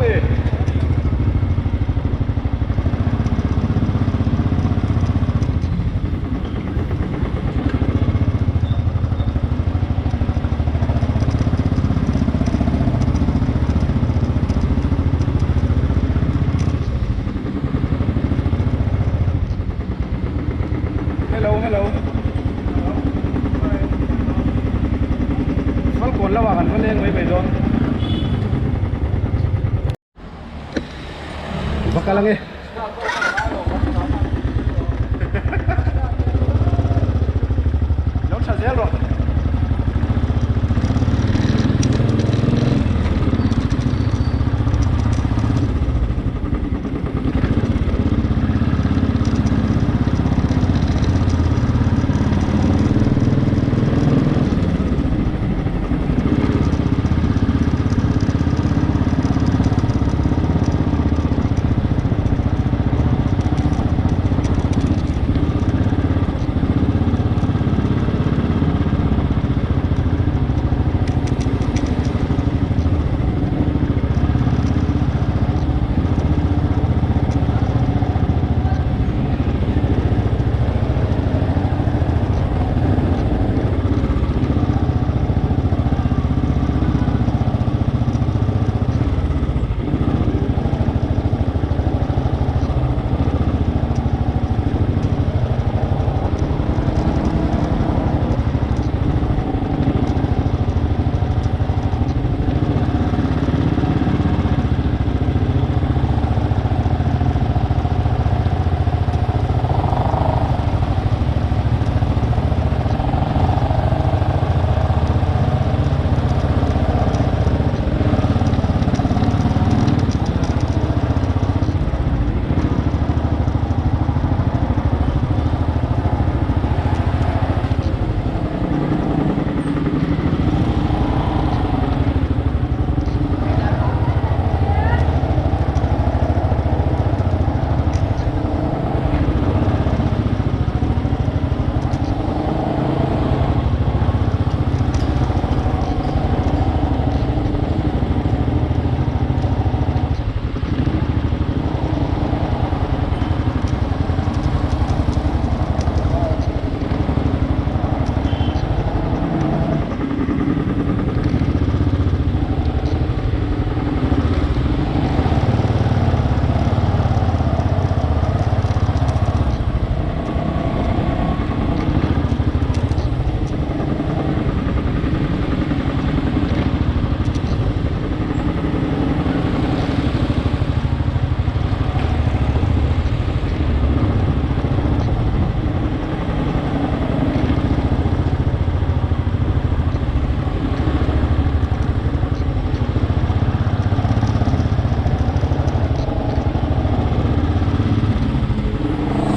mi? Hello hello Falkawn lamah kan va leng mai mai dawn Va kal ange Lo tha zel rawh.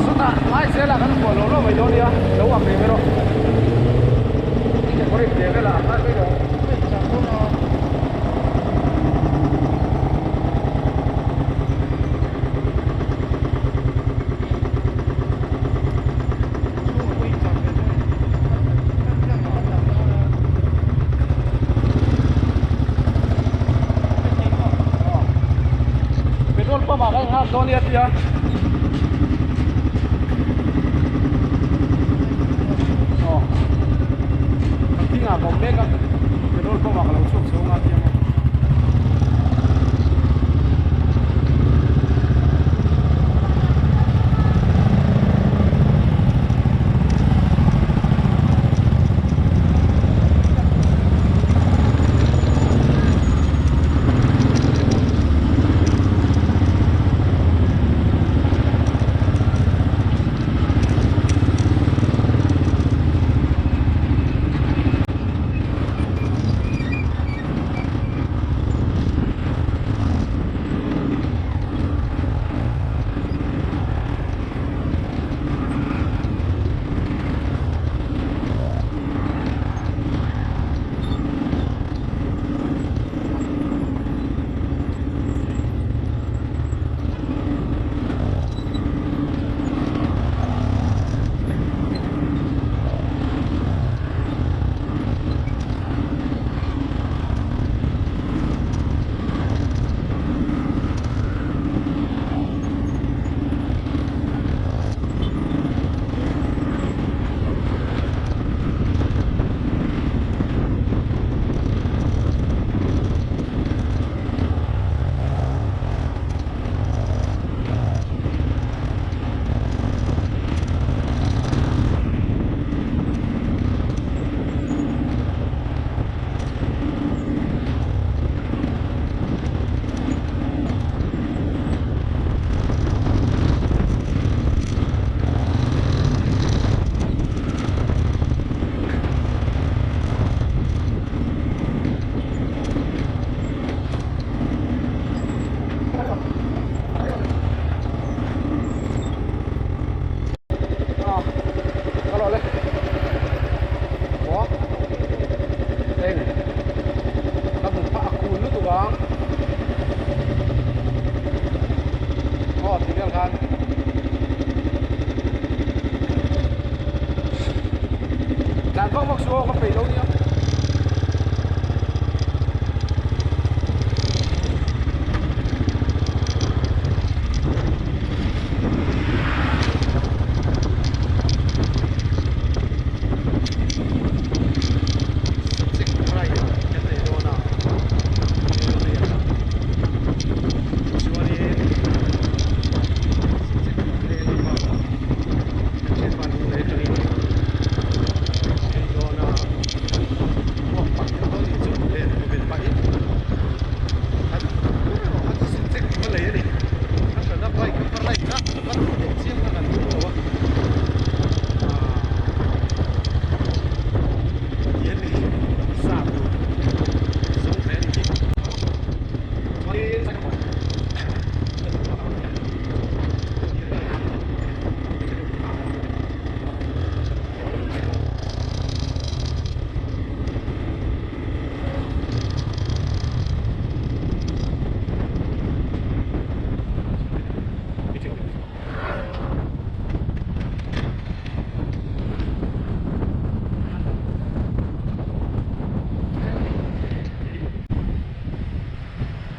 Sawtah ngai zelah kan hual lo lo mai dawn nia lo ang rih mai rawh kekawr inpe velah ang ngai mai lo. Petrol pump ah kan nghak dawn nia tia aw kan thing ah ka awm mek a petrol pump ah ka lo chhuak chho ang a tia maw.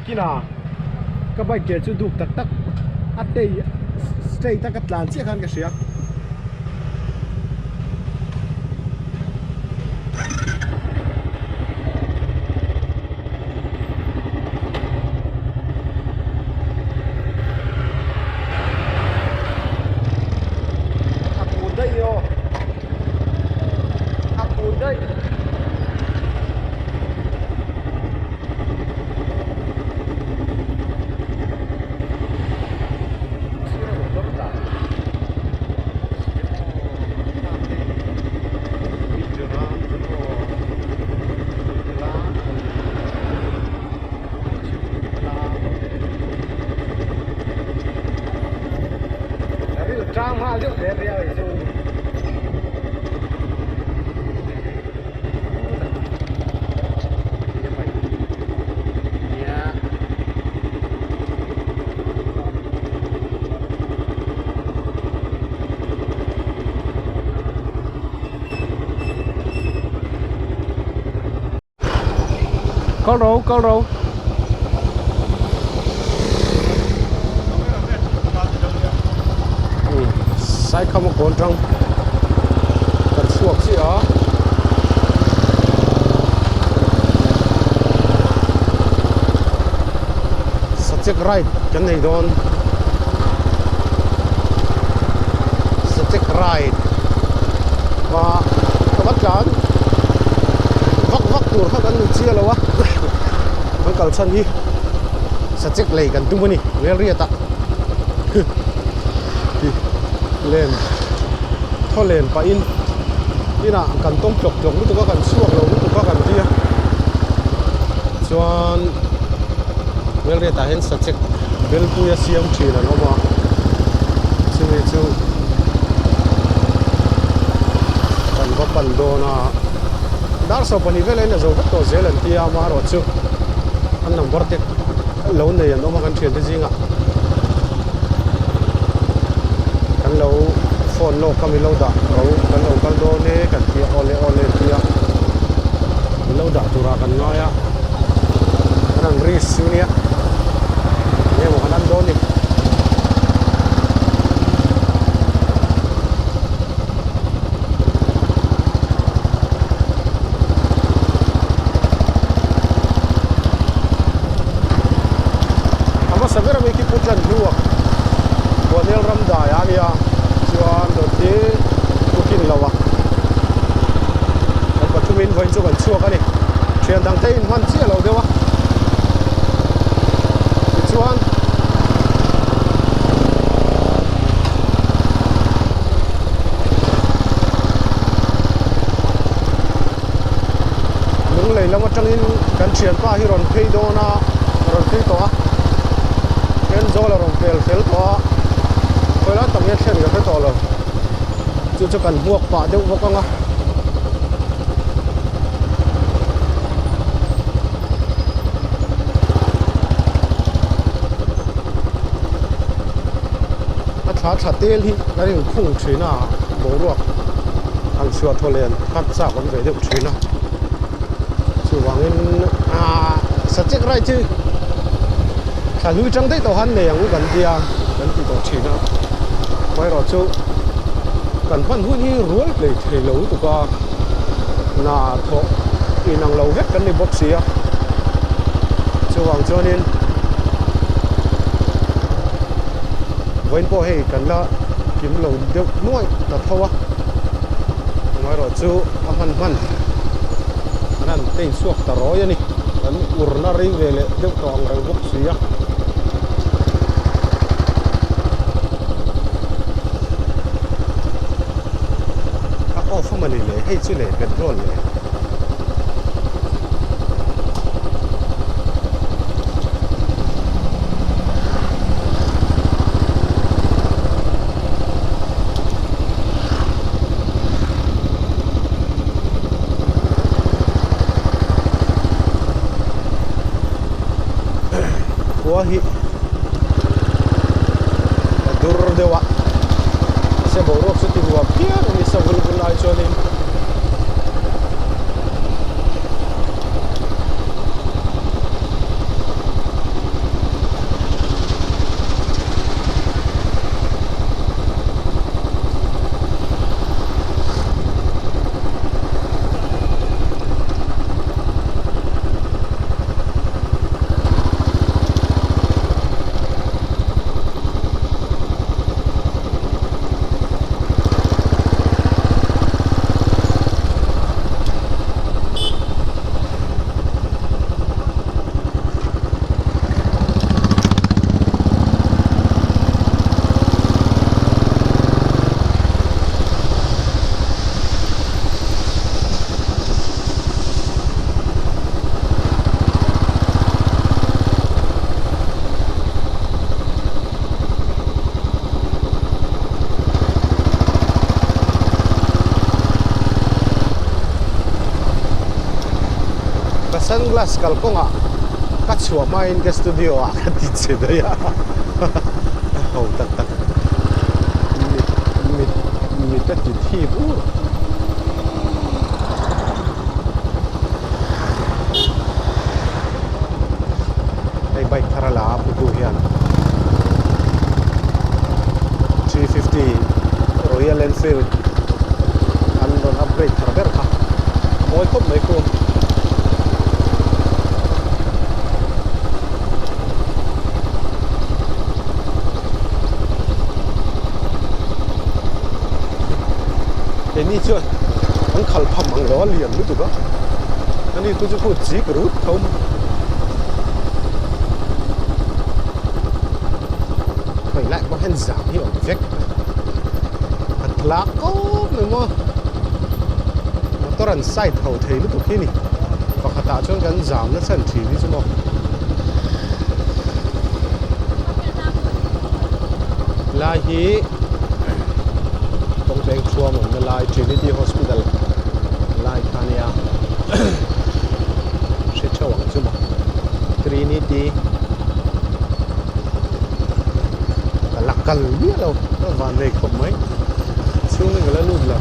Nakinah ka bike ke chu duk tak tak a tei straight a ka tlan chiah khan ka hria. A kun daih ni aw a kun daih. Kal ro kal ro Saikhama kawn tang kan chhuak chiah a. Sachek ride kan nei dawn Sachek ride va ka va tlan vak vak tur kha kan ni chiah lo a kan kal chhan hi Sachek lei kan tum a ni Velriat ah len thaw len pahin inah kan tawng tlawk tlawk lutuk a kan chhuak lo lutuk a kan tia chuan Velriat ah hian sachek belpui a siam thin an awm a chumi chu kan va pan dawn a dar 12 velah in a zo vek tawh zel an tia amaherawhchu an number te lo nei an awm a kan thiante zingah. Kan lo phone lawk a min lo dah ro kan lo kal dawn e kan ti a awle awle an ti a min lo dah turah kan ngai a an han risk chu nia eng emaw kan an dawn ni. A hmasa ber ami khi Pu Tlan Hnuak Buanel ram dai a nia chuan dawt hi Pu Kin lo a kan pathumin vawiin chu kan chhuak a ni thian dang te inhman chiah lo deuh a tichuan Lunglei lam atangin kan thianpa hi rawn phei dawn a rawn phei tawh a Thenzawl a rawn pel fel tawh a khawi lai tak hian thlen ka hre tawh lo chu chu kan hmuak pah deuh bawk ang a. A thla thla tel hi kan inkhung thin a boruak han chhuah thaw len khat chak awm ve deuh thin a chuvangin aaa sachek rai chu thla hlui tang daih tawh han nei ang u kan tia kan ti tawh thin a amaherawhchu kan hman hun hi rual hlei thei lo lutuk a hna thawh inang lo vek kan ni bawk si a chuvang chuanin vawiin pawh hei kan la kim lo deuh nuaih ta tho a amaherawhchu a hman hman an han tei chhuak ta rawi a ni kan urna rei ve leh deuh tawh ang reng bawk si a. A off a mawni le hei chu le petrol le. Khua hi a dur deuh a mahse boruak chu ti nuam phian a ni sa vul vul lai chuanin Sunglass kalkawngah ka chhuah hmain ka studio ah ka ti che daih a a ho tak tak mit mit mit a ti thip ur. Hei bike thar a la a putu hian 350 Royal Enfield an rawn upgrade thar ber kha a mawi khawp mai khu. Keini chuan an khalh pham ang lo a lian lutuk a ani khu chu khu chik rut tho mai. Hei lai pawh hian zam hi a awm vek a tlak kawp mai maw motor an side ho thei lutuk hi ni pakhatah chuan kan zam nasa an thin hi chu maw. Lai hi kawngpeng thuam awmna lai Trinity Hospital lai kha nia hre theuh ang chu maw Trinity ka la kal miah lo ka van nei khawp mai chhungin ka la lut lo.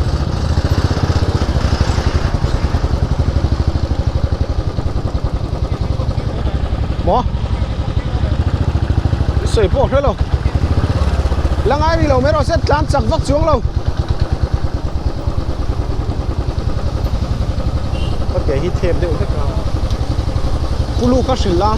Maw? Sawi pawh hre lo. La ngai rih lo mai rawh se tlan chak vak chuang lo. Ka ke hi thep deuh vek a. Pulu ka hrilh a.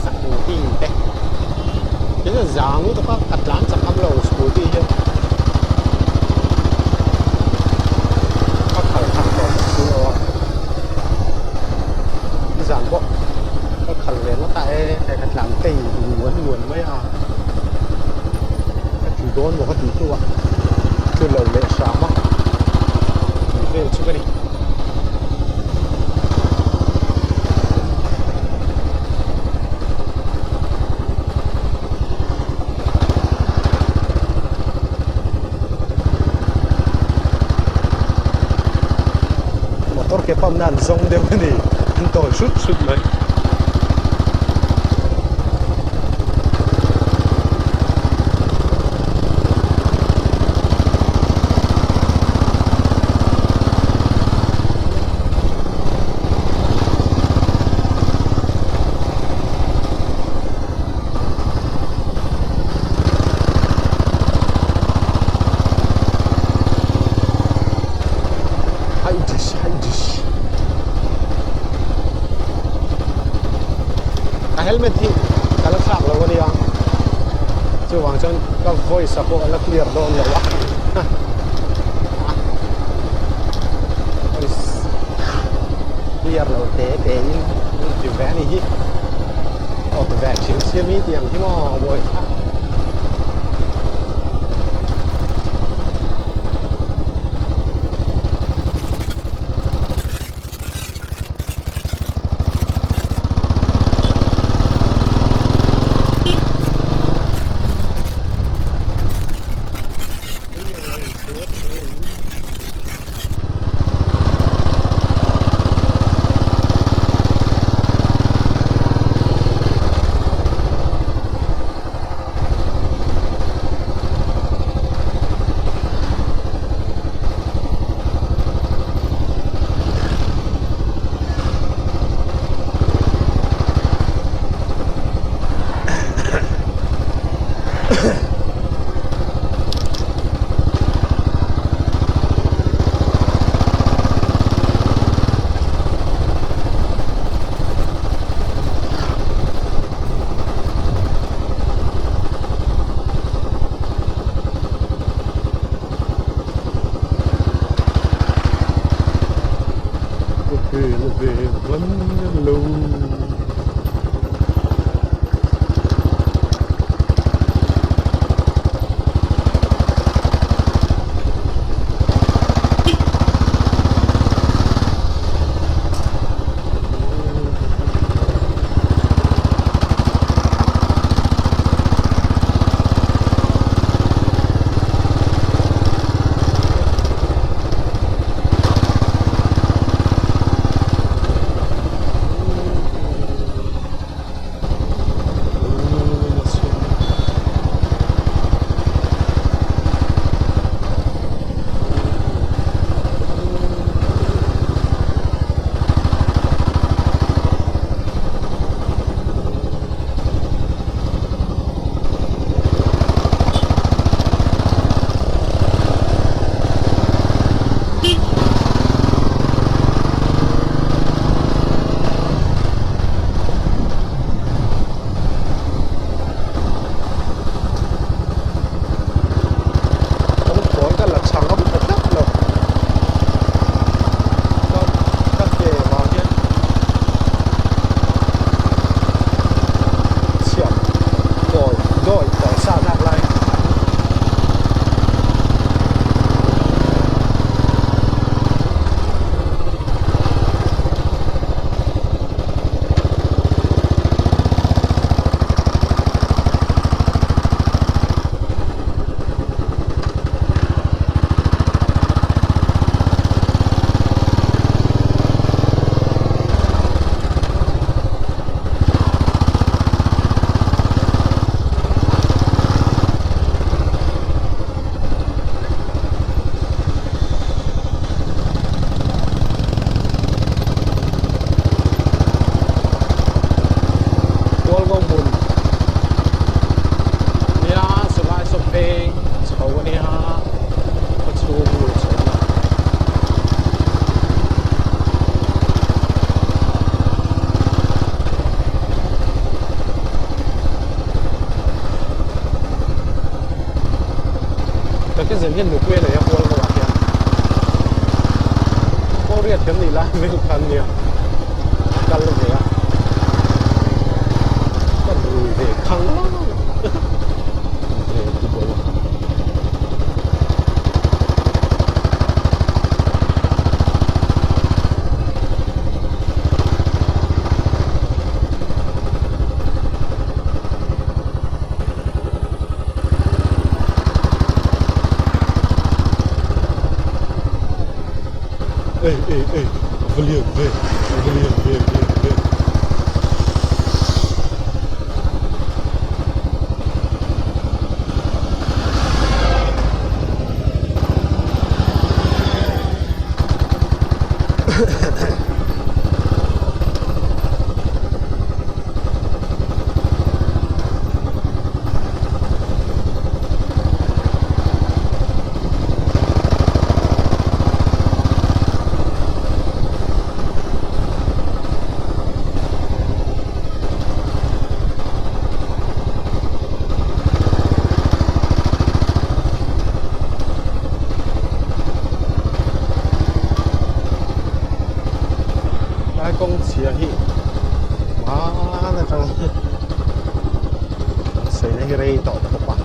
Scooty te tin a zang lutuk a ka tlan chak ngam lo scooty hian ka khalh khalh tawh bawk si lo a nizan pawh ka khalh ve ngawt a e hei ka tlan tei luan luan mai a ka tlu dawn maw ka tih hnuah tlu lo leh hram a tih vel chu ka ni. Motor ke pump na an zawng deuh a ni an tawi hrut hrut mai. Ka helmet hi ka la thlak lo a nia chuvang chuan ka voice a pawh a la clear dawn lo a voice clear lo te te in ti ve a ni hi aw ti ve thin sia mi tih ang hi maw buai thlak. Kezen hian nupui a nei a hual ho ah hian Pawriat kan nih lai vel kha an nia kal ve a ka rui ve khang lang ve ti bo a. Ei ei ei a va lian ve a va lian ve ve ve. Lai kawng chhia hi hmaan atang an sawi na hi rei tawh khawp a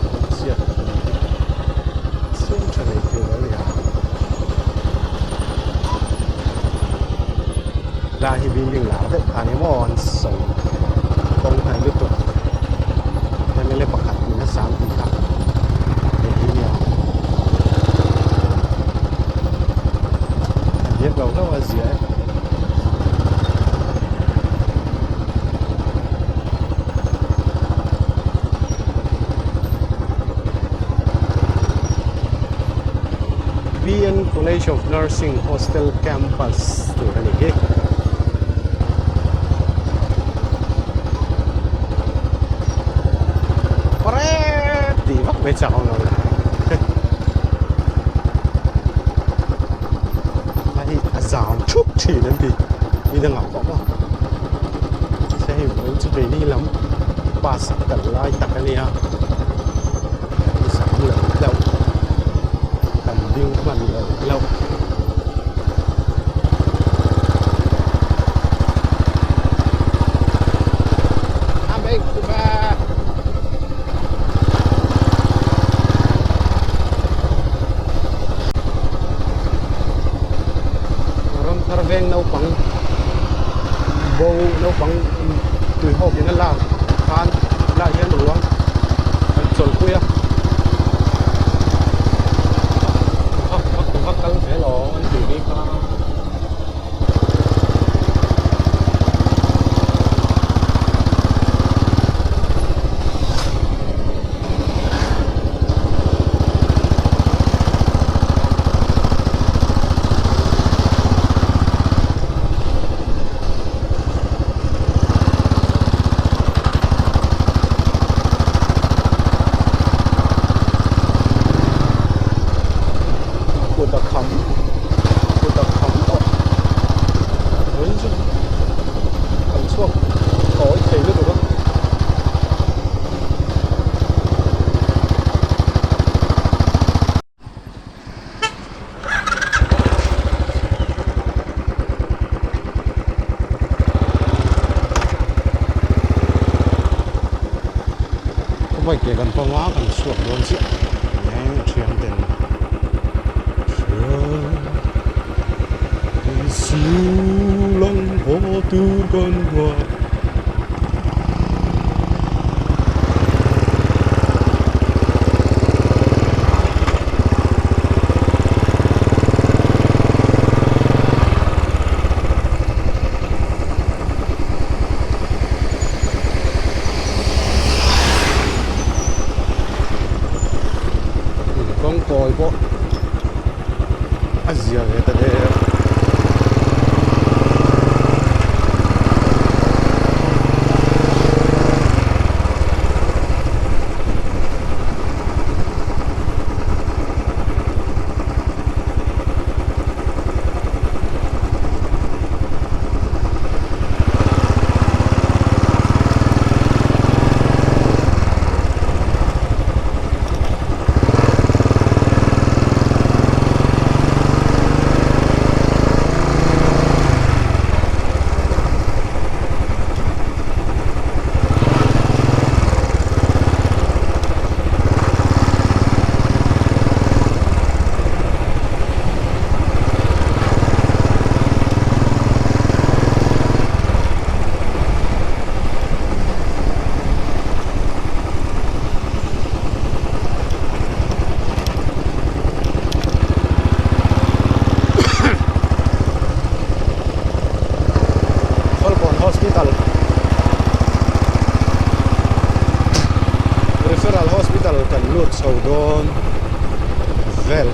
kawng chhiat tur hi chhung tha nei tur a ni a lai hi building lar deuh kha a ni maw an sawi kawng hnai lutuk mla pakhat in a sang tih kha hei hi nia a diak lo hlauh a zia e. BN College of Nursing Hostel Campus tur a ni hi. Pawrep tih vak mai chak awm lo le. A hi a zam thup thin an ti mi dangah pawh maw se hei vawiin chu keini lam bus a kal lai tak a nia zam lo hlauh kan ding hman lo hlauh. Ram thar veng naupang bo naupang tui hawk in a lak khan lah hian ruang an chawlhpui a vak vak vak kal zel aw an tih ni kha. Kut a kham kut a kham tawh vawiin chu kan chhuak tawi thei lutuk a. Bike ke kan pawng a kan chhuak dawn chiah eng a thian ten Kawng kawi pawh a zia ve ta der. kan lut chho dawn vel.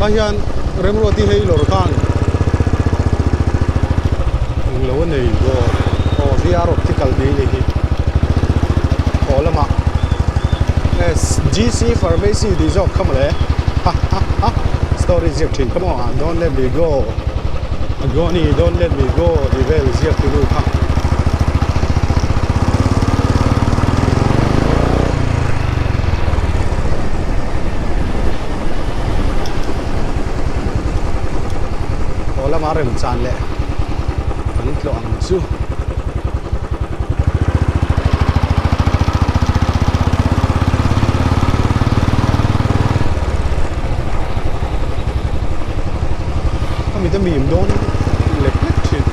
Tah hian Remruati hei lawr khan englo a nei bawk aw VR optical tih a nih hi aw lamah SGC pharmacy tih zawk kha mawle ha ha ha story ziak thin kha maw don't let me go Agony don't let me go tih vel ziak tu nu kha. Aw lama remchan leh kan tlawh ang chu. A mit a mim dawn lek lek thin.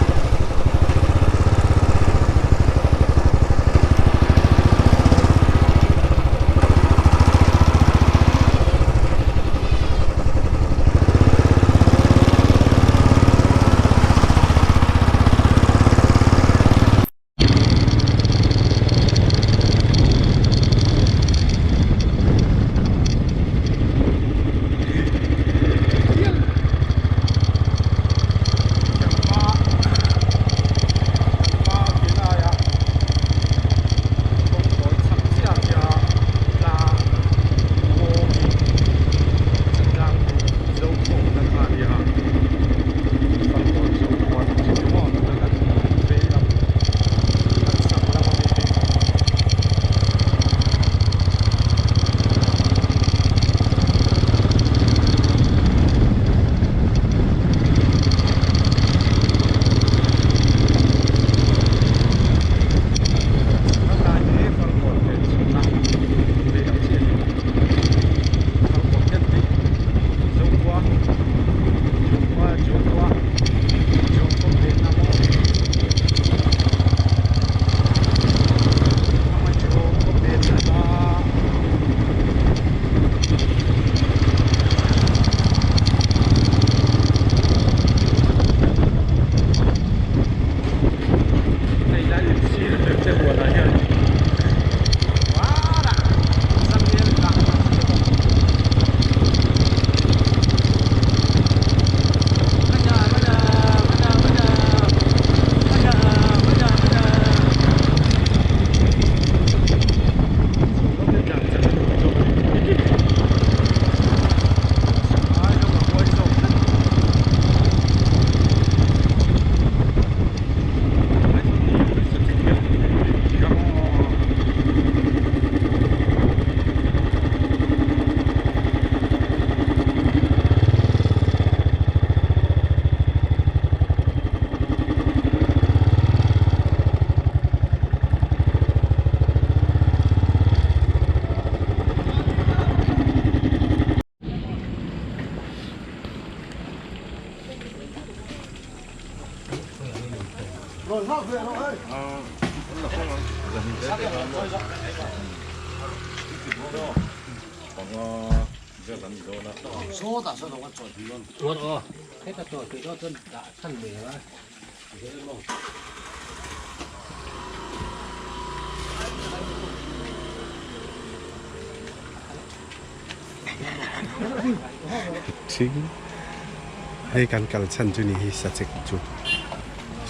Hei kan kal chhan chu ni hi sachek chu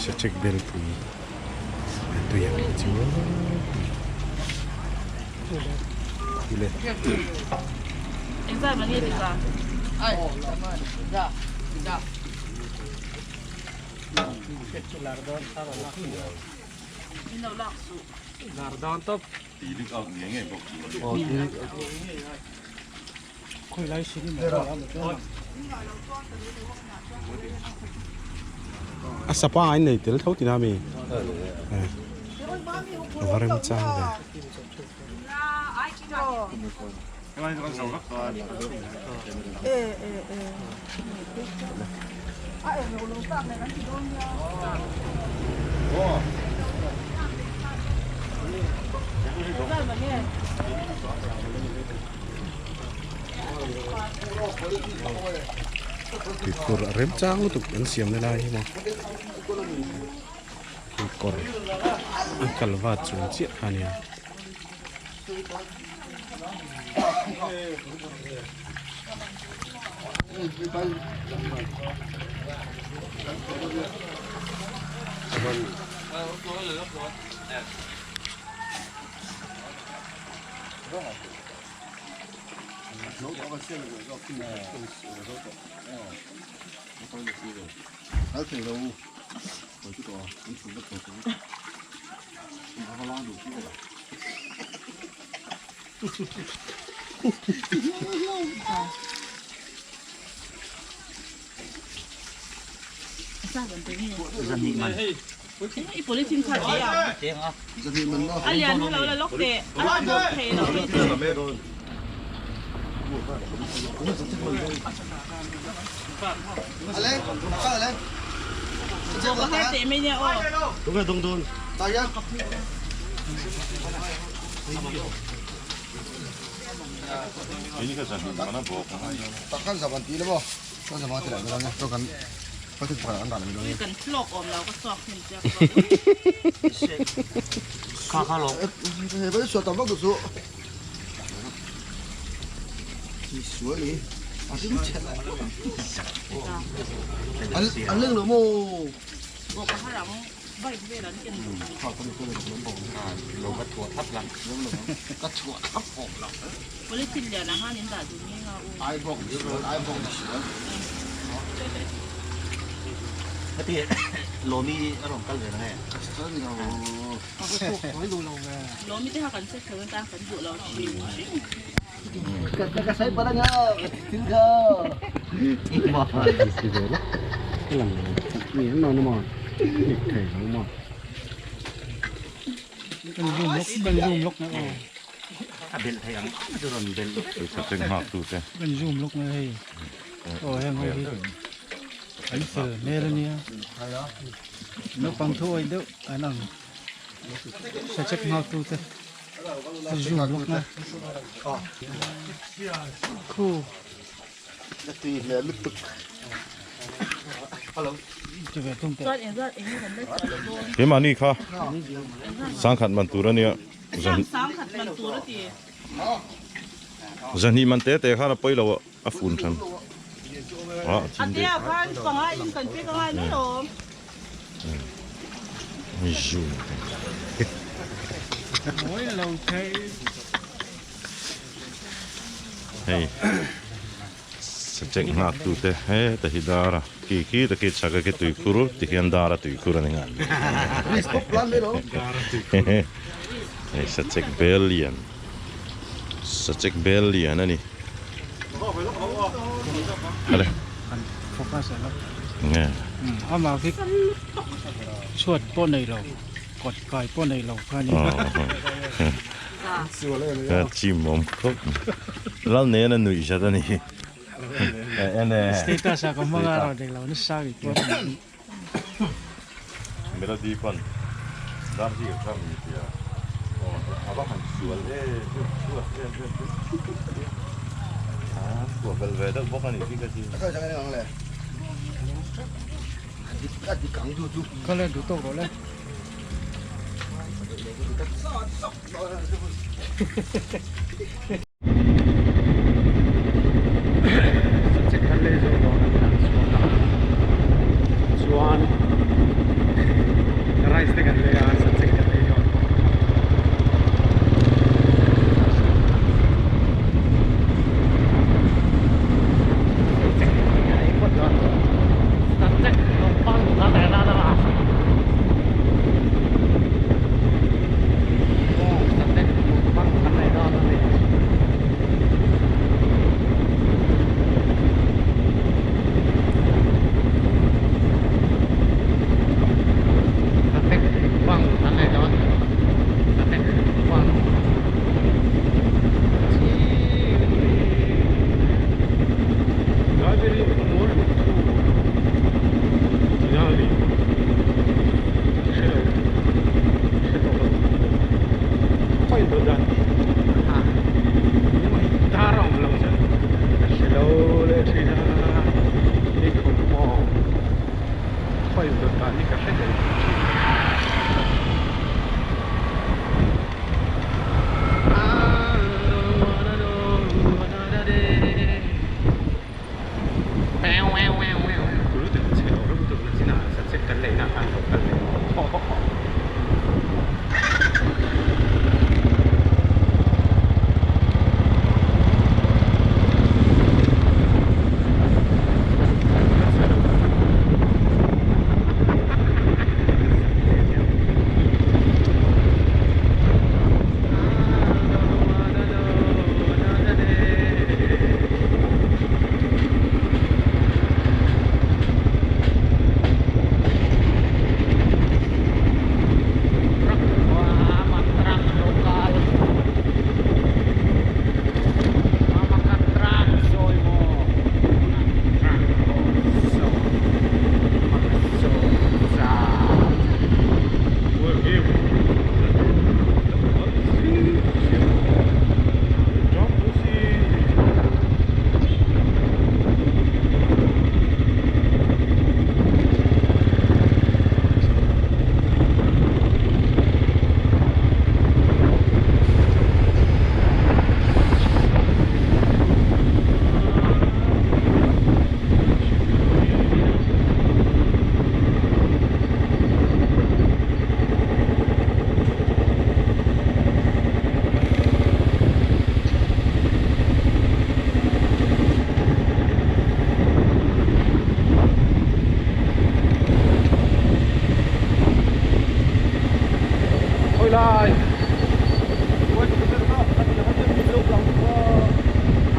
sachek belpui a tui ang hi chu le. A sapa a innei tel tho tina mi a va rem chang ve. Tuikhur a remchang lutuk an siamna lai hi maw kawr an kal vat chung chiah kha a nia. Keimahni kha sangkhat man tur a nia. Zahnih man te te khan a pawi lo a fun than. Hei sachek nghak tu te heta hi dar a khi khi ta khi chhak a khi tuikhur ti hian dar a tuikhur a ni nghal hei sachek bel lian sachek bel lian a ni ale nge ama khi chhuat pawh nei lo kawt kai pawh nei lo kha ni. Chim awm khawp lal nen a nuih zat a ni. Status a ka hmang a rawn eng lo nasa ki pawh. Melody pawn dar hi ka hram ni tia a va han sual em em chhuak em em a chhuah bel ve deuh bawk a ni khi ka ti. Ka len duh tawk rawh le. Chuan rice te kan lei a sachek kan ei dawn. Khawi lai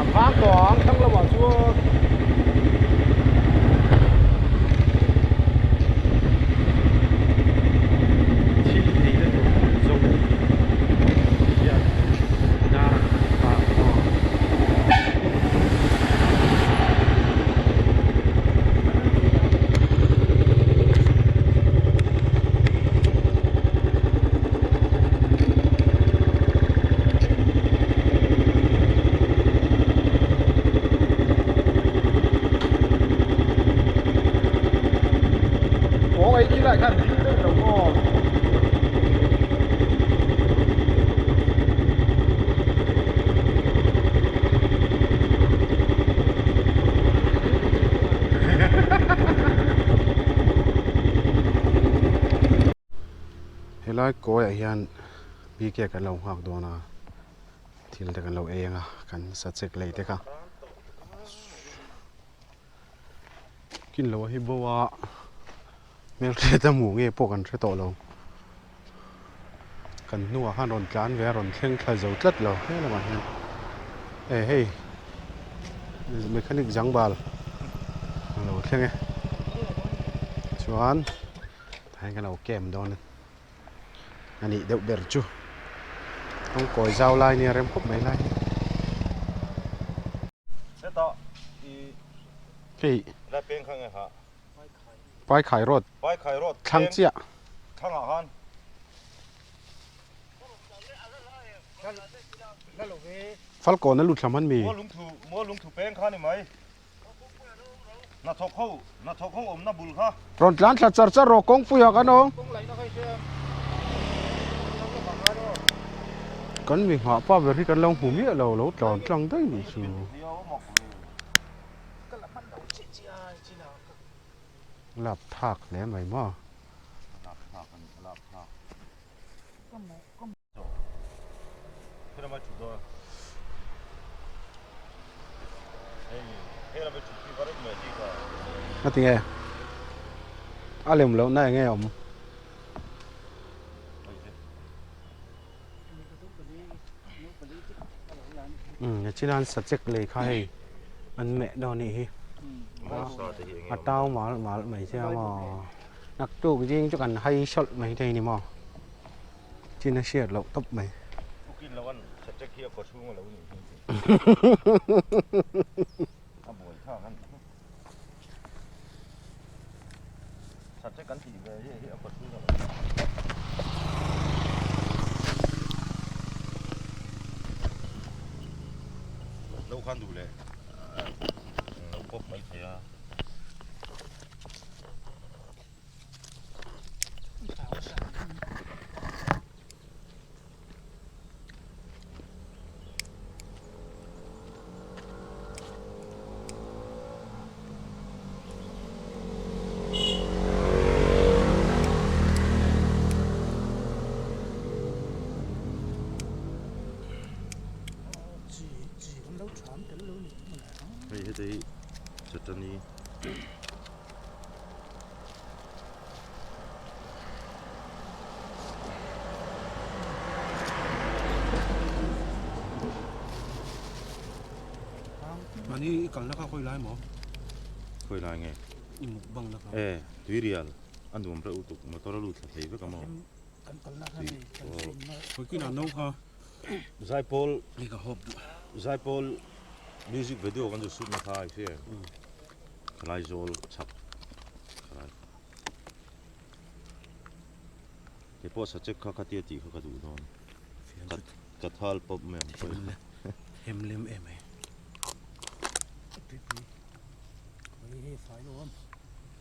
a vang tawh ang thlang lamah chuan thil ei na tur zawng hian dar a aw. Kawng ei khi lai khan ding deuh lo maw? Helai kawiah hian bike kan lo nghak dawn a thil te kan lo ei ang a kan sa chek lei te kha kin lo hi bo a hmelhriat a hmuh nge pawh kan hre tawh lo kan hnungah khan rawn tlan ve a rawn thleng thla zo tlat lo he lamah hian e hei mechanic zangbal a lo thleng e chuan tah hian kan lo camp dawn a a nih deuh ber chu kawng kawi zau lai nia rem khawp mai lai hi hei Paikhai road thlang chiah. Falkawn a lut thlam han mi. Rawn tlan thla char char rawh kawngpui ah kan awm. Kan mi nghah pa ber hi kan lo hmu miah lo, lo tlan tlang daih nih chu. Lap thak hle mai maw. A ti nge a lem loh na enge awm. Umm a chin a an sa chek lei kha hei an meh dawn anih hi a tau mal mal mai sia maw naktuk zing chu kan hai sawlh mai thei ni maw chin a hriat loh tawp mai. Chutani. Mahni i kalna kha khawi lai maw? Khawi lai nge? I mukbang na kha. E, tuirial a nuam reuh lutuk motor a lut thla thei vek a maw? Khawi kinah no kha. Zaipawl Hei ka hawp duh. Zaipawl music video kan zu shoot na kha i hria em? Khalai zawl chhak khalai kei pawh sachek kha khatia tih kha ka duh dawn ka thal pawp mai ang pawh Hem lem em ai.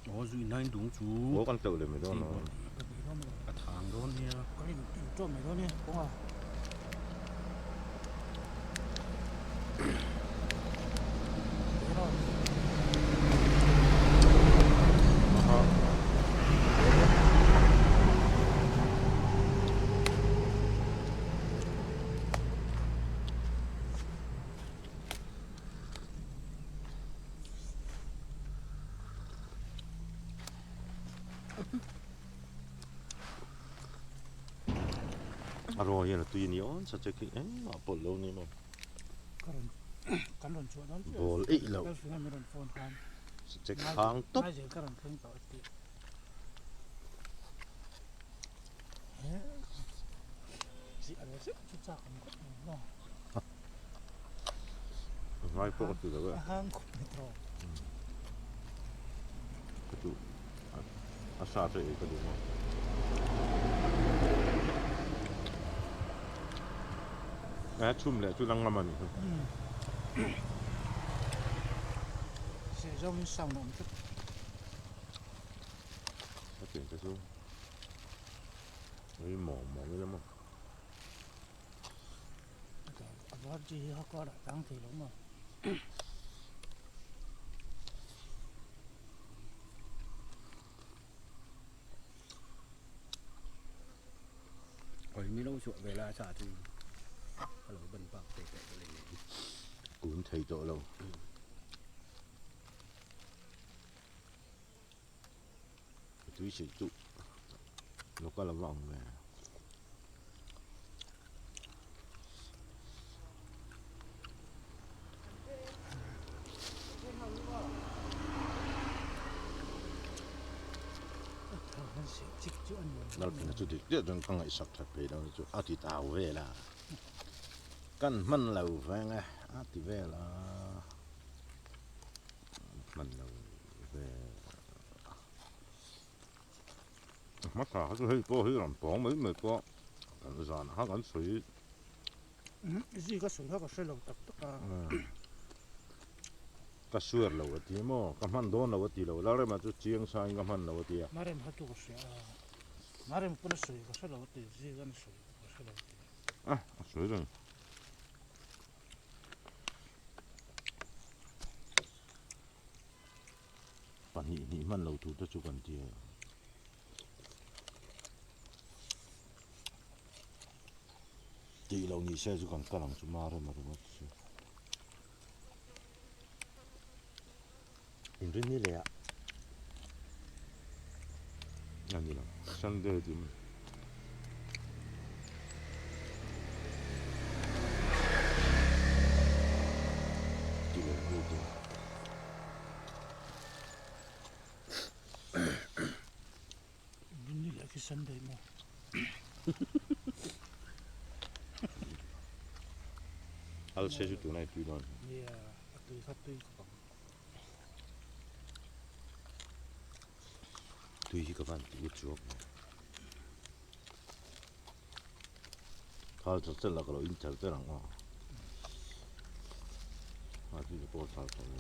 Aw zui nai dung chu. Aw kan tleuh leh mai dawn lo. A thang dawn nia. A raw hian a tui a ni awn sa che khi engmah pawlh lo ni maw. Ball eih loh sa che khang tawp. Ngai pawh ka ti lo e. Ka duh a sa chu ei ka duh maw. A chhum leh chu la ngam a nih chu. A pian te chu ei mawng mawng ila maw. Kun thei tawh lo. Tui chhilh chu local a va ang ve. Lalphina chu dik deuh chuan ka ngaihsak that phei lo chu a ti tau vel a, kan hman lo veng e a ti vel a, hman lo vel. Hmasa kha chu hei pawh hi rawn pawng mai mai pawh kan zan kha kan sawi. Zui ka sawi kha ka hre lo tak tak a. Ka suar lo a ti maw? Ka hman dawn lo a ti lo. Lalrema chu chiang sain ka hman lo a ti a. Marem kha chu ka hria a. Marem pawn a sawi ka hre lo a ti, zui khan a sawi ka hre lo a ti. A, a sawi reng. Pahnih hnih hman lo tur te chu kan ti a. Tih loh ni se chu kan kal ang chu ma rem a ringawt chu. Inrin ni leh ah a ni lo Sunday tih mai. Ti leh lut in. Ni leh khi Sunday maw? Al se chu tunai tui dawn. Nia, a tui kha tui khawp ang. Tui hi ka van ti u chuak mai. Thal chal chal la ka lo in chal chal ang aw. A ti te pawh thal chal ni.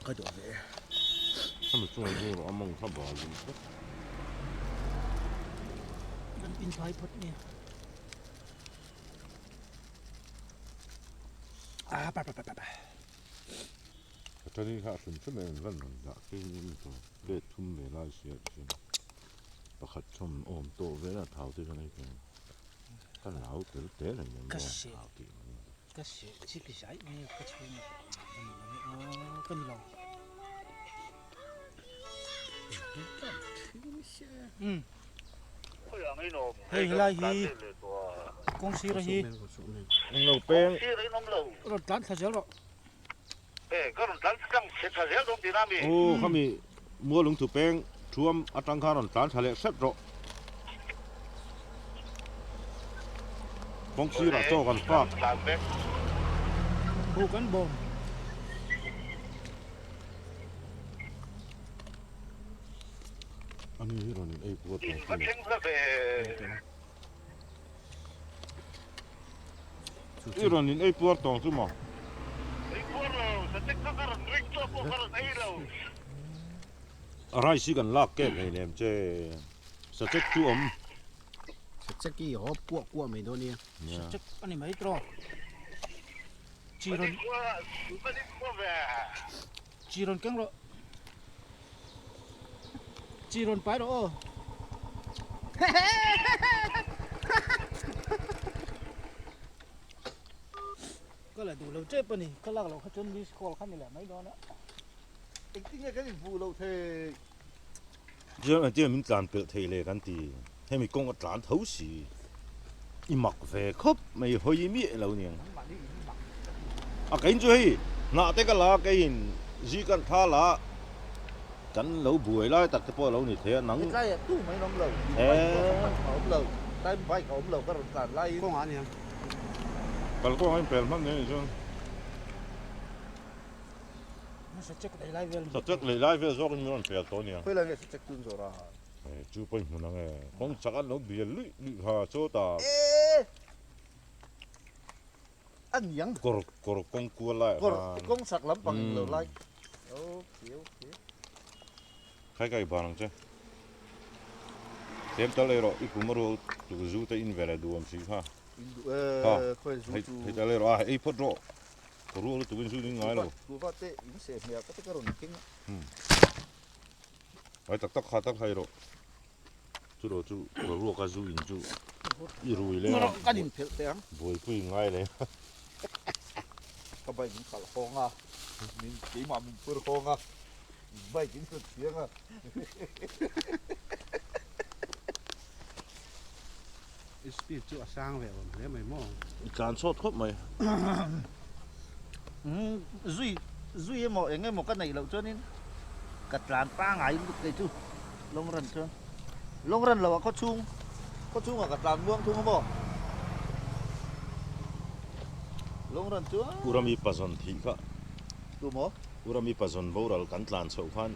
Ka duh ve. Hemi chunga zing rawh a mawng kha bal dun tlat. Kan in phai phawt nia. Ah pa pa pa pa. Ka tani kha a hrim hrim em van rawn dah khi ni tawh plate thum ve lai sia ti chuan pakhat thawm awm tawh vel a thau te chuan hei hian ka lau tel tel a ni ang maw thau tih mai Ka seh chik zai mai a ka chhung a. Hei helai hi kawng sira hi Englo peng. Rawn tlan thla zel rawh. Aw khami Mualungthu peng thuam atang khan rawn tlan thla leh hrep rawh. Kawng sirah chaw kan fak. Hu kan bawm. Ani hi rawn in ei puat tawh chu. I rawn in ei puar tawng chu maw? A rice hi kan lak kek ngei nem che sachek chu awm. Sachek hi haw kuah kuah mai dawn nia. Sachek a ni mai tawh. Chi rawn Chi rawn keng rawh. Chi rawn pai rawh aw. Ka la duh lo tep a ni. Ka lak loh kha chuan miss call kha ni leh mai dawn a. Engtin nge kan inhmuh loh thei? Chuan engtin nge min tlan pelh thei le kan ti. Hemi kawng a tlan tho si. I mak ve khawp mai hawi miah lo niang. A kein chu hei hnah te ka la a keiin zi kan thla la kan lo buai lai tak te pawh a lo ni thei a nang. Hetlaiah tu mai an awm lo, bike pawh ka hman a awm lo, tlai bike a awm lo ka rawn tlan laiin. Kawngah a niang. Kalkawng a inpel hman nen chuan. Sachek lei lai vel. Sachek lei lai vel zawkin min rawn pel tawh aniang. Khawi lai nge sachek tun zawh ra? Chu pawh i hmun ang e. Kawng chak an lo bial luih luih kha chaw ta. A niang. Kawr kawr kawng kual lai ah khan. Kawr kawng chak lampang in lo lai. Okay okay. Khai kai ban ang che. Tlem tal ei rawh i kum a rual tuk zu te in ve leh duh awm si kha. In duh e khawi zu chu. Hei tal ei rawh a ei phawt rawh. Ka rual lutuk in zu ding ngai lo. Kuva te in seh hmel ka te ka rawn keng a. Ai tak tak kha tak hai rawh. Chu rawh chu ka ruak a zu in chu i rui leng a. Kan in phelh teh ang. Buaipui ngai leng a. Ka bike in khalh hawng a, min keimah min phur hawng a, bike in rawn thiang a. I speed chu a sang ve awm hle mai maw? I tlan chhuat khawp mai. Zui zui emaw eng emaw ka neih loh chuanin ka tlan pangai lutuk thei chu long run chuan long run loh ah khaw chhung khaw chhungah ka tlan muang thung a maw long run chuan Urami pazawn thih kha tu maw? Urami pazawn boral kan tlan chhoh khan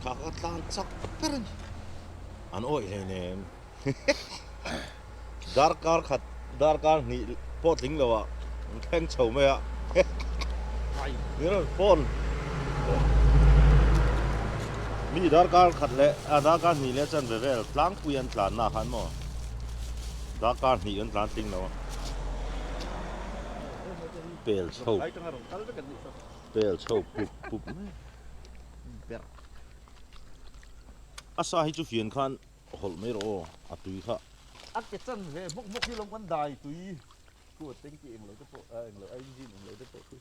kha ka tlan chak ber a ni an awih hleinem. Darkar khat darkar hnih pawh tling lo ah an thleng chho mai a phone mi darkar khat leh a darkar hnih leh chanve vel tlangpui an tlan na khan maw darkar hnih an tlan tling lo a pel chho pel chho pup pup mai a sa hi chu fian khan. Hawlh mai rawh aw, a tui kha. A ke chan ve hmawk hmawk hi lawm kan dai tui ku a tanky englo te pawh a englo a engine englo te pawh khi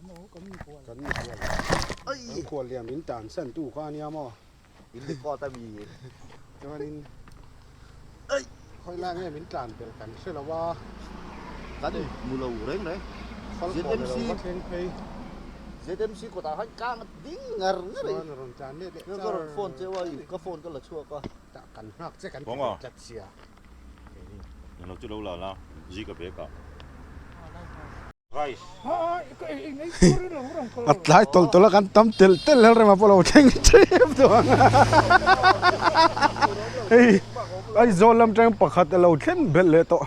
Kan mikhual kan khual liam in tan san tu kha ania maw? In record a mi. Chuanin khawi lai nge min tlan belh kan hre lo a. Kan hmu lo reng reng. ZMC ka thleng phei. ZMC kawtah khan kang a ding ngar ngar i. Chuan a rawn tlan let leh char. Ka rawn phone cheu a, ka phone ka la chhuak a. Tah kan nghak che kan ti bet tlat sia. Englo chu lo la la, zi ka bag ah. Rice. A tlai tawlh tawlh a kan tam telh telh hel rema pawh lo thleng tep tawh ang hei Aizawl lam tang pakhat a lo thlen belh leh tawh.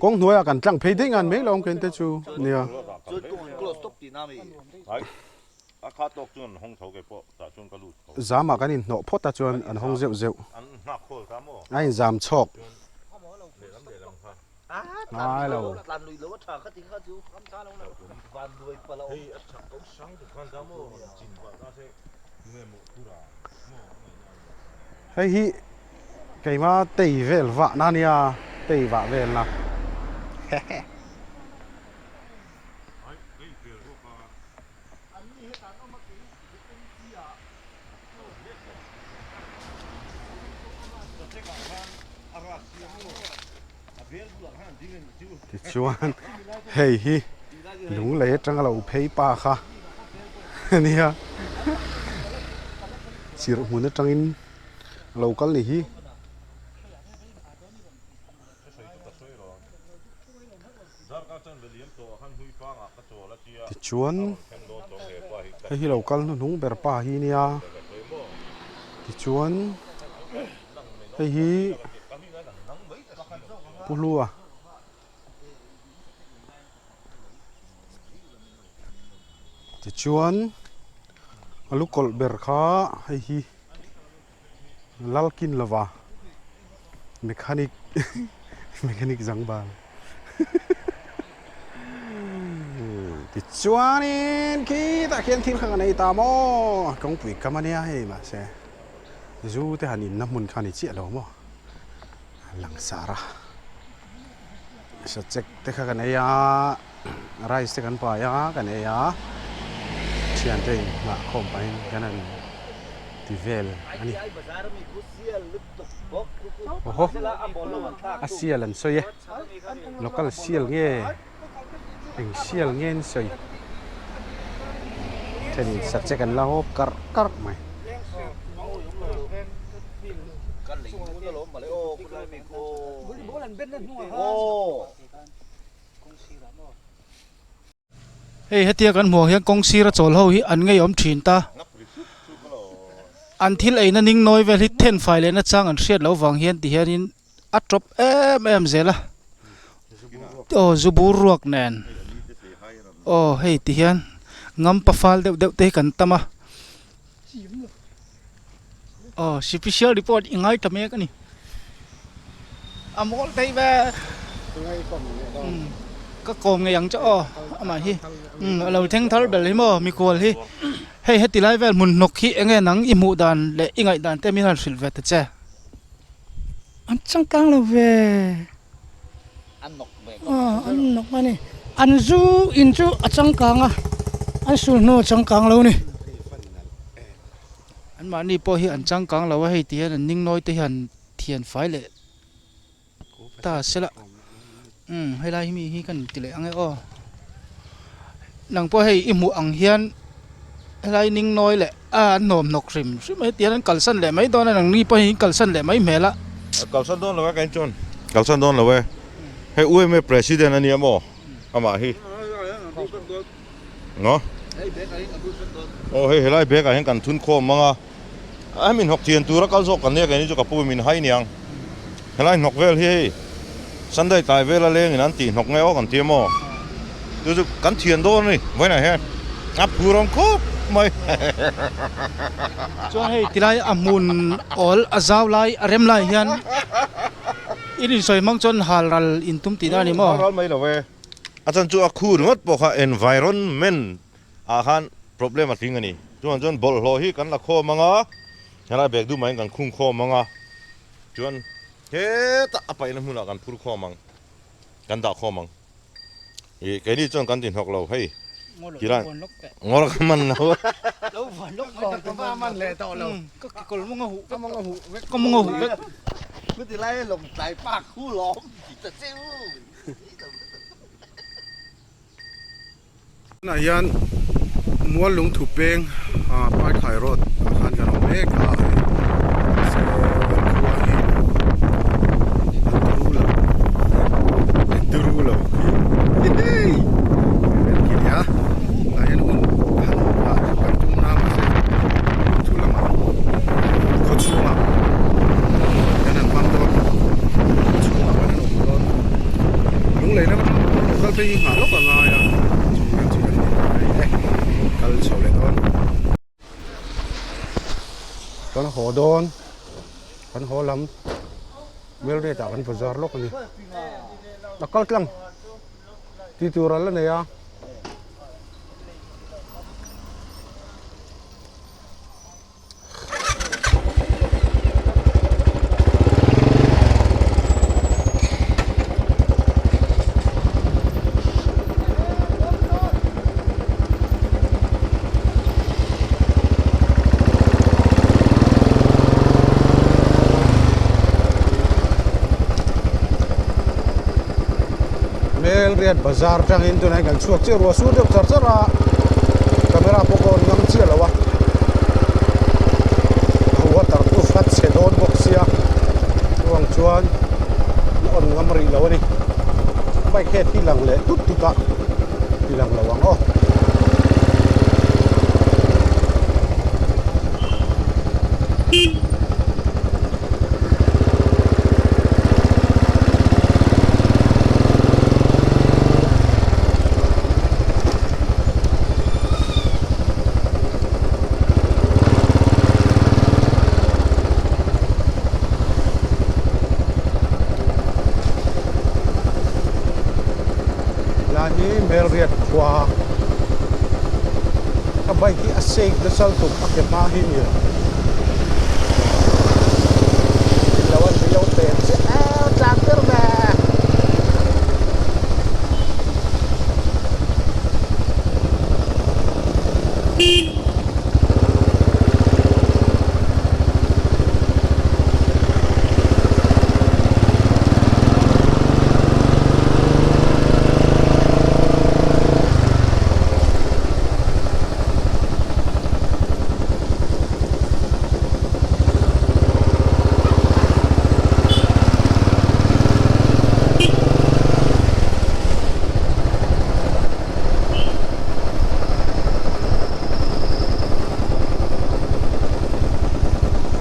Kawng hnuaiah kan tlang phei daih ngan mai lo ang ken te chu nia. Zamah kan inhnawh phawt a chuan an hawng zeuh zeuh. A inzam chhawk. Ngai lo. Hei hi keima tei vel vahna a nia tei vah velna hehe. Tichuan hei hi lunglei atanga lo phei pa kha a nia chirh hmun atangin a lo kal ni hi. Tichuan hei hi lo kal hnuhnung ber pa hi nia tichuan hei hi Pu Hlua tichuan a lu kawlh ber kha hei hi. Lalkin lova mechanic mechanic zang bal tichuanin khitah khian thil kha kan ei ta maw kawngpui kam ania hei mahse zu te han inna hmun kha a ni chiah lo maw langsar a sachek te kha kan ei a rice te kan pai a kan ei a thiante in nghah khawm pahin kan han ti vel a ni awhaw a sial an sawi e local sial nge eng sial nge an sawi thenin sachek an la hawp karh karh mai. Hei hetia kan hmuh ang hian kawng sira chawl ho hi an ngeiawm thin ta. An thil eina ning nawi vel hi then fai lehna chang an hriat loh vang hian ti hianin a tawp em em zel a. Aw zu bur ruak nen aw hei ti hian ngampa fal deuh deuh te hi kan tam a. Aw special report i ngai ta mek a ni. A mawl thei ve. Ka kawm ngei ang che aw amah hi a lo thleng thar bel hi maw mikhual hi hei heti lai vel hmun hnawk hi eng nge nang i hmuh dan leh i ngaih dan te min han hrilh ve ta che. An changkang lo ve. Aw an nawk a ni. An zu in chu a changkang a, an sulhnu a changkang lo a ni. Anmahni pawh hi an changkang lo a, hei ti hian an ningnawi te hian thian fai leh ta se la. Umm helai hi mi hi ka ti leh ang e aw. Nang pawh hei i hmuh ang hian helai ningnawi leh a an hnawm hnawk hrim hrim a heti hian an kalsan leh mai dawn a nangni pawh hi in kalsan leh mai hmel a. A kalsan dawn lo e ka inchuan kalsan dawn lo e hei UMA president a nia maw amah hi ngaw aw hei helai bag ah hian kan thun khawm ang a a hemi hnawk thian tura kal zawk kan nia keini chu ka pu min hai niang helai hnawk vel hi hei Sunday tlai vela lengin an tih hnawk nge aw kan ti a maw chu chu kan thian dawn a ni vawiinah hian a phur awm khawp mai chuan hei tilai a hmun awl a zau lai a rem lai hian in insawi hmang chuan hal ral in tum tihna a ni maw hal ral mai lo e a chan chu a khu ringawt pawh kha environment ah khan problem a tling a ni chuan chuan bawlhhlawh hi kan la khawm ang a helai bag dum ah hian kan khung khawm ang a chuan Hetah a paihna hmunah kan phur khawm ang, kan dah khawm ang. Ih keini chuan kan ti hnawk lo hei. Tilan ngawr ka man lo. Ka va man leh tawh lo. Ka kekawr mawng a huh vek. Ka mawng a huh vek. Ka mawng a huh vek. Chuti lai lawng tlai pak hu lawm ti ta cheu. Tunah hian mual lungthu peng ah Paikhai road ah khan kan awm mek a saw khua hi an turu lo an turu lo hi hei an ti nia tah hian hun han ah deuh kan tum na mahse lungthu lamah khaw chhungah kan han hmang dawn khaw chhungah kan han awm dawn lunglei lam atang pawh kal phei hi nghah lawk a ngai a chung vel chu kan ni ta mai e kal chho leh dawn kan haw dawn kan haw lam mail rate ah kan bazar lawk a ni a kal tlang tih tur a la nei a. Melriat bazar atangin tunah hian kan chhuak chiah ruah sur deuh char char a, camera pawh ka on ngam chiah lo a, a waterproof a chhe dawn bawk sia chuang chuan a on ngam rih lo a ni, bike head hi lang leh tut tut a ti lang lo ang aw. Lai hi Melriat khua ka bike hi a shake nasa lutuk a ke hma hi ni. Lo an lo pen chiah e tlang ber ve.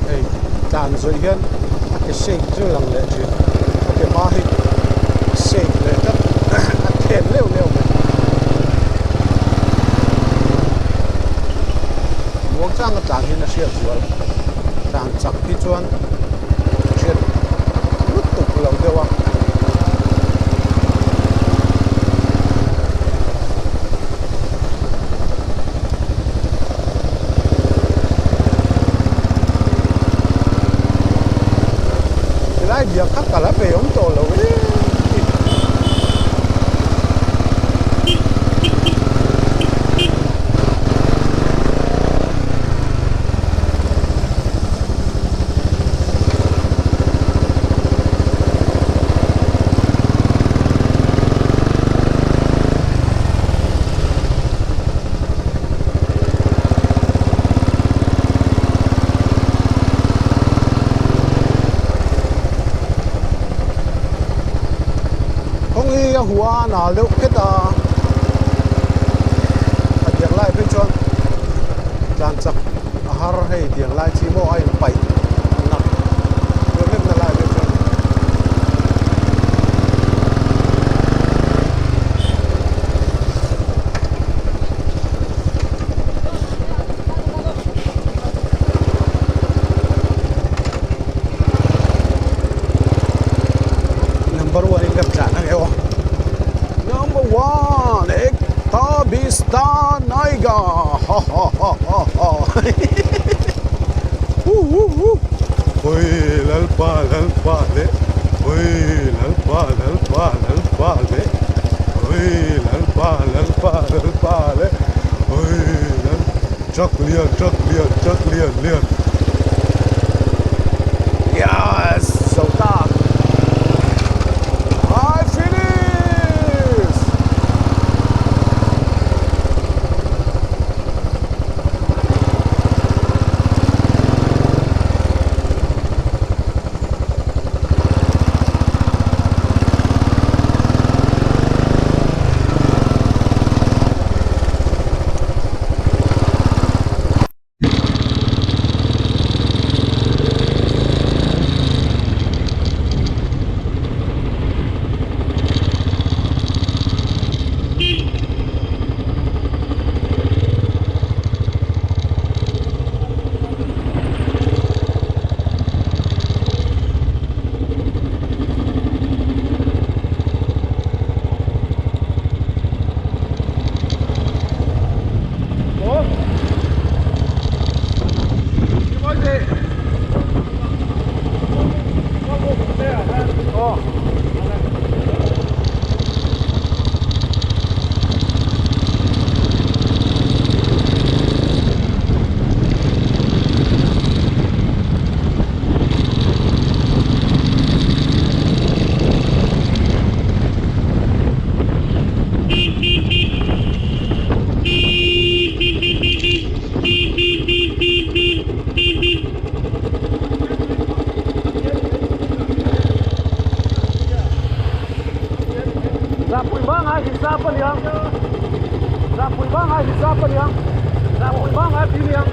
Hei tlan zawih hian a ke shake chu lang leh thin a ke hma hi shake leh tlat a then leuh leuh mai. Muang changa tlan hian a hriat zual tlan chak hi chuan hriat lutuk lo deuh a. Tilai biak kha kal a pe awm tawh lo e. Kawng hi a hua a nal deuh phet a, a diak lai phei chuan tlan chak a har hei tiang lai chi maw a inpaih nak deuh hlek na lai phei chuan. Number one in kan tlan ang e aw number one ekta bista naiga ha ha ha ha ha hu hu hu oi lalpa lalpa le oi lalpa lalpa lalpa le oi lalpa lalpa lalpa le oi lal truck lian truck lian truck lian lian yes zo ta I finish Zahpui bangai hi zap a niang Zahpui bangai pi niang.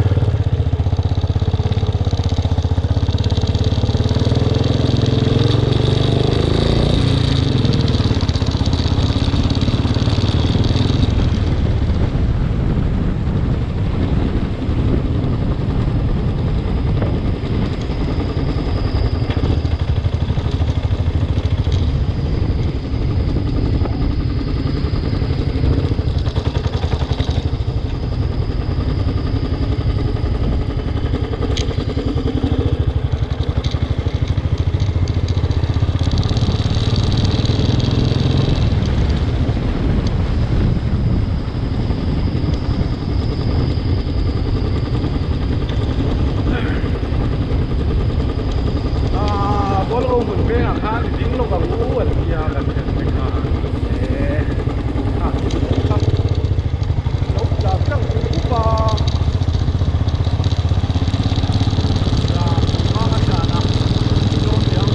Ball ho hmun vengah khan ding lawk ang u an tia kan thlen te kha e a kha lo tla tlang chu up a hmang a tlan a dawn teh ang.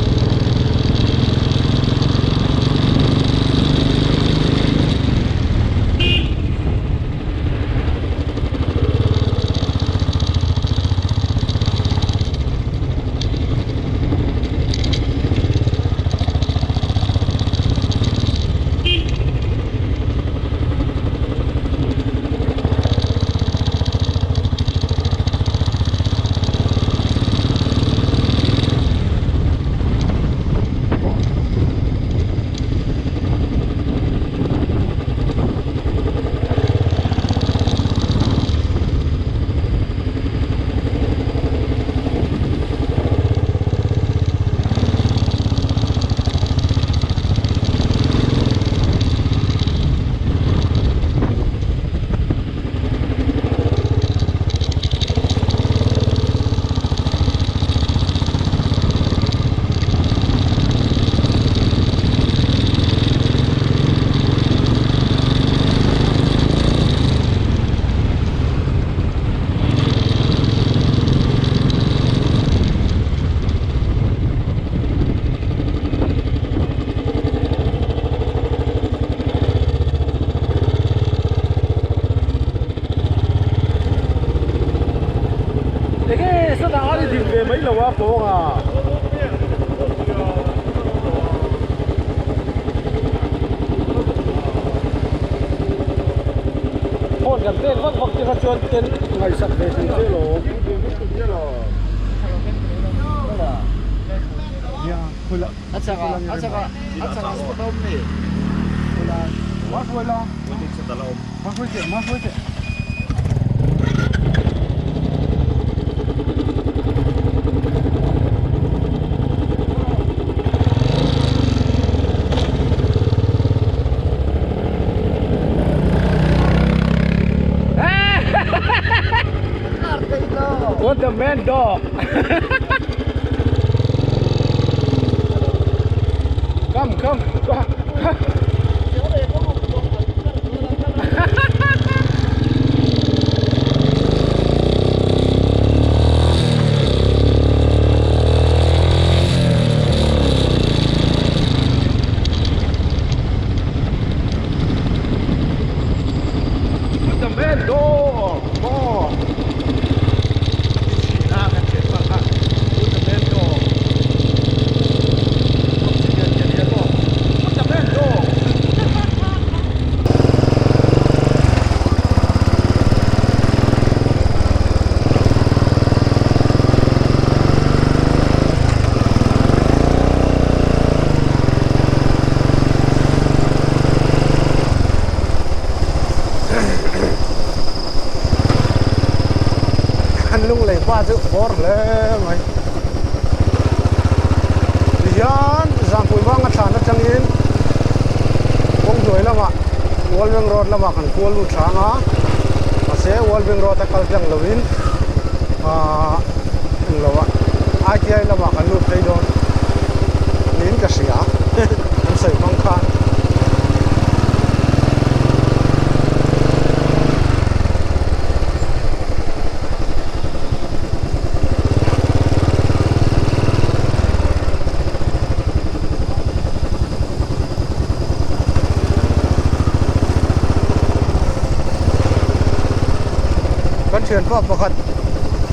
Enge sawtah khan i ding ve mai lo a kawng a. Phone kan pek vak vak te kha chuan ten ngaihsak ve thei che lo. What the man dog? Come, come, come. Put the man dog. Maw. Put the man dog. Put the man dog. An lunglei pa chu bawr hle mai. Tihian Zangpui vanga thlan atangin kawng hnuai lamah World Bank Road lamah kan kual lut hrang a, mahse World Bank Road a kal tlang lovin ahh englo ah ITI lamah kan lut phei dawn niin ka hria an sawi hmang khan. Kan thianpa pakhat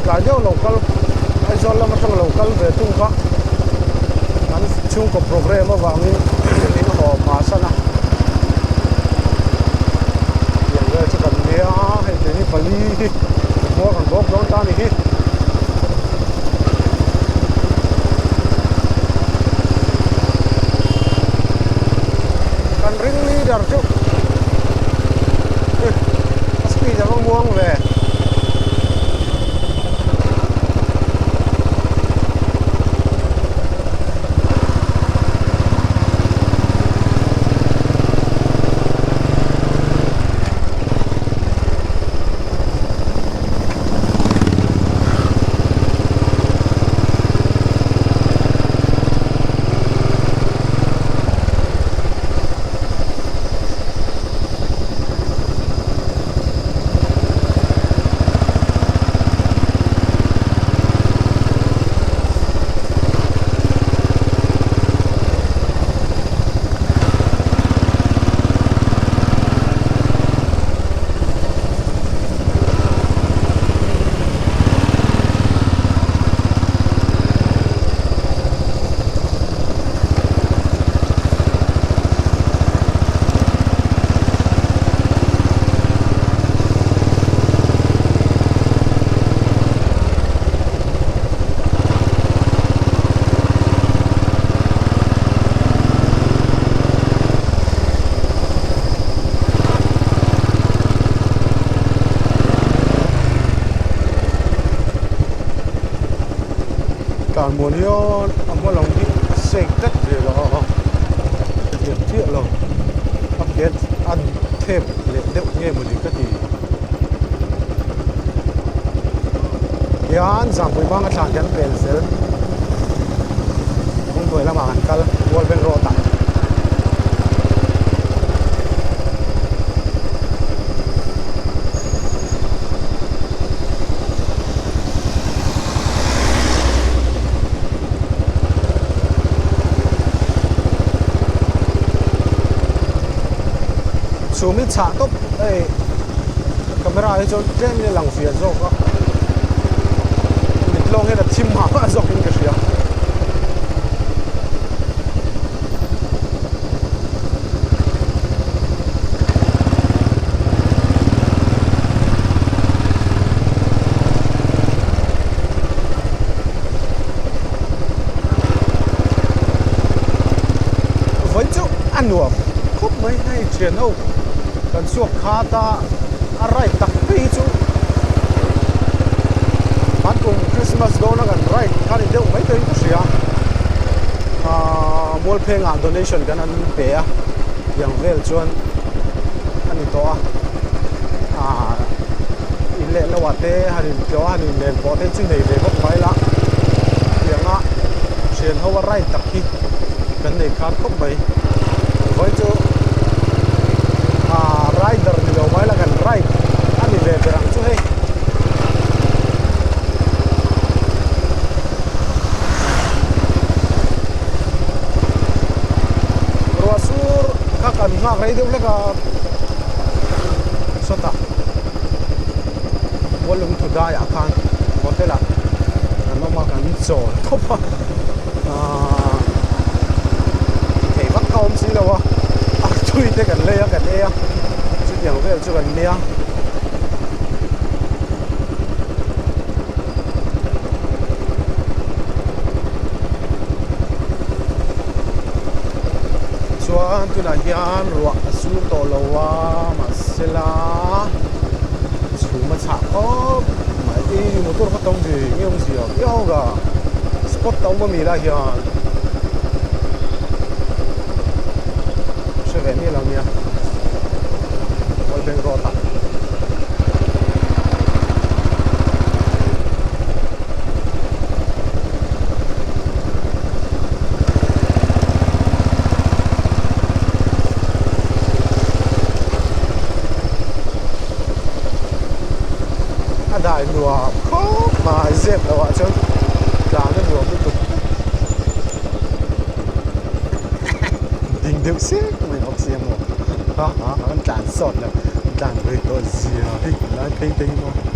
tlai deuh lo kal Aizawl lam atang lo kal ve tung kha an chhungkaw programme avangin min haw hma san a. Tiang vel chu kan nia hei keini pali hi hmuar kan bawk dawn ta a ni hi. Kan ring leader chu a speed a va muang ve. Tlanmuan hian a hma lam hi a sek tlat zel a hetiang chiah lo a ke a thep leh deuh nge mawni ka ti hian Zampui banga thlan hian pel fel kawngpuai lamah an kal World Bank road ah. Chhum hi chhah tawp hei camera hi chuan tlem in a lang fiah zawk a mit lawng hian a thim mah mah zawk in ka hria. Vawi chu a nuam khawp mai hei thian ho kan chhuak khat a a ride tak phei hi chu an kum Christmas dawn a kan ride kha ni deuh mai tawhin ka hria ahh Mualphengah donation kan an pe a tiang vel chuan a ni tawh a ahh in leh lo ah te han in tlawh a han in len pawh te chu nei ve bawk mai la tianga thian ho a ride tak hi kan nei khat khawp mai vawi chu ahh rider ni lo mai la kan ride a ni ve ber ang chu hei. Ruah sur kha kan nghak rei deuh hlek a sawtah Muallungthu daiah khan hotel ah kan awm a kan chawl thawp a ahh ti thei vak kha awm si lo a artui te kan lei a kan ei a chutiang vel chu kan nia. Chuan tunah hian ruah a sur tawh lo a mahsela chhum a chhah khawp mai ih motor kha tam ve nge awm zia viau ga spot ta awm ami lai hian hre ve miah lo nia World Bank road ah. A dai nuam khawp mai zep loh ah chuan tlan a nuam lutuk ding deuh sek mai bawk sia maw ha ha an tlan sawt lo an tlan rei tawh zia hi lai phei te hi maw.